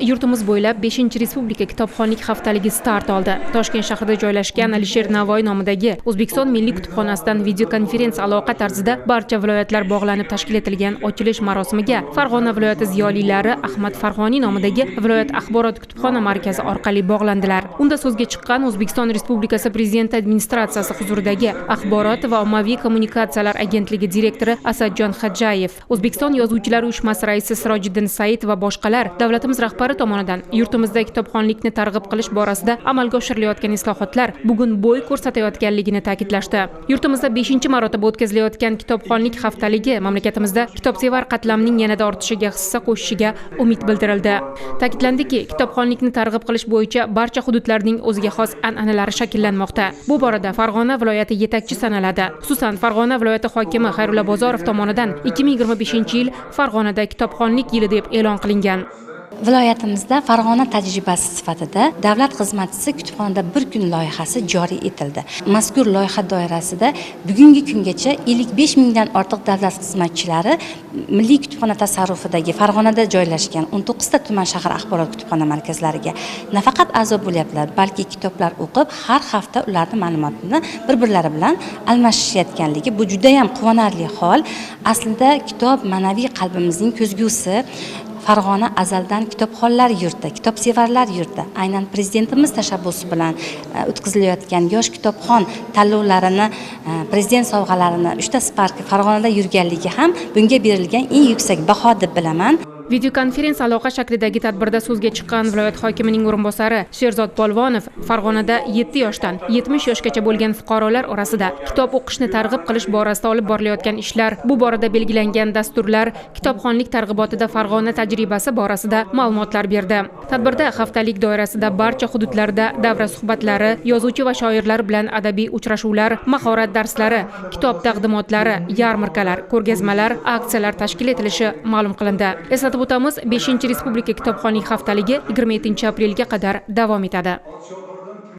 Yurtimiz bo'ylab 5-Respublika kitobxonlik haftaligi start oldi. Toshkent shahrida joylashgan Alisher Navoiy nomidagi O'zbekiston Milliy kutubxonasidan videokonferens aloqa tarzida barcha viloyatlar bog'lanib tashkil etilgan ochilish marosimiga Farg'ona viloyati ziyolilari Ahmad Farg'oniy nomidagi viloyat axborot kutubxona markazi orqali bog'landilar. Unda so'zga chiqqan O'zbekiston Respublikasi Prezidenti administratsiyasi huzuridagi Axborot va ommaviy kommunikatsiyalar agentligi direktori Asadjon Xadjayev, O'zbekiston Yozuvchilar uyushmasi raisi Sirojiddin Said va boshqalar davlatimiz rahbari tomonidan yurtimizda kitobxonlikni targ'ib qilish borasida amalga oshirilayotgan islohotlar bugun bo'y ko'rsatayotganligini ta'kidlashdi. Yurtimizda 5-marotaba o'tkazilayotgan kitobxonlik haftaligi mamlakatimizda kitobsevar qatlamning yanada ortishiga hissa qo'shishiga umid bildirildi. Ta'kidlandiki, kitobxonlikni targ'ib qilish bo'yicha barcha hududlarning o'ziga xos an'analari shakllanmoqda. Bu borada Farg'ona viloyati yetakchi sanaladi. Xususan, Farg'ona viloyati hokimi Xayrulla Bozorov tomonidan 2025-yil Farg'onada kitobxonlik yili deb e'lon qilingan. Viloyatimizda Farg'ona tajribasi sifatida davlat xizmatchisi kutubxonada bir kun loyihasi joriy etildi. Mazkur loyiha doirasida bugungi kungacha 55 mingdan ortiq davlat xizmatchilari Milliy kutubxona tasarrufidagi Farg'onada joylashgan 19 ta tuman shahar axborot kutubxona markazlariga nafaqat a'zo bo'lyaptilar, balki kitoblar o'qib, har hafta ularning ma'lumotini bir-birlari bilan almashishayotganligi bu juda ham quvonarli hol. Aslida kitob ma'naviy qalbimizning ko'zgusi. Farg'ona azaldan kitobxonlar yurti, kitobsevarlar yurti. Aynan prezidentimiz tashabbusi bilan o'tkazilayotgan yosh kitobxon tanlovlarini, prezident sovg'alarini 3 ta Spark Farg'onada yurganligi ham bunga berilgan eng yuksak baho deb bilaman. Videokonferens aloqa shaklidagi tadbirda so'zga chiqqan viloyat hokimining o'rinbosari Sherzod Polvonov Farg'onada 7 yoshdan 70 yoshgacha bo'lgan fuqarolar orasida kitob o'qishni targ'ib qilish borasida olib borilayotgan ishlar, bu borada belgilangan dasturlar, kitobxonlik targ'ibotida Farg'ona tajribasi borasida ma'lumotlar berdi. Tadbirda haftalik doirasida barcha hududlarda davra suhbatlari, yozuvchi va shoirlar bilan adabiy uchrashuvlar, mahorat darslari, kitob taqdimotlari, yarmarkalar, ko'rgazmalar, aksiyalar tashkil etilishi ma'lum qilindi. Eslatib o'tamiz, 5-Respublika kitobxonlik haftaligi 27-aprelga qadar davom etadi.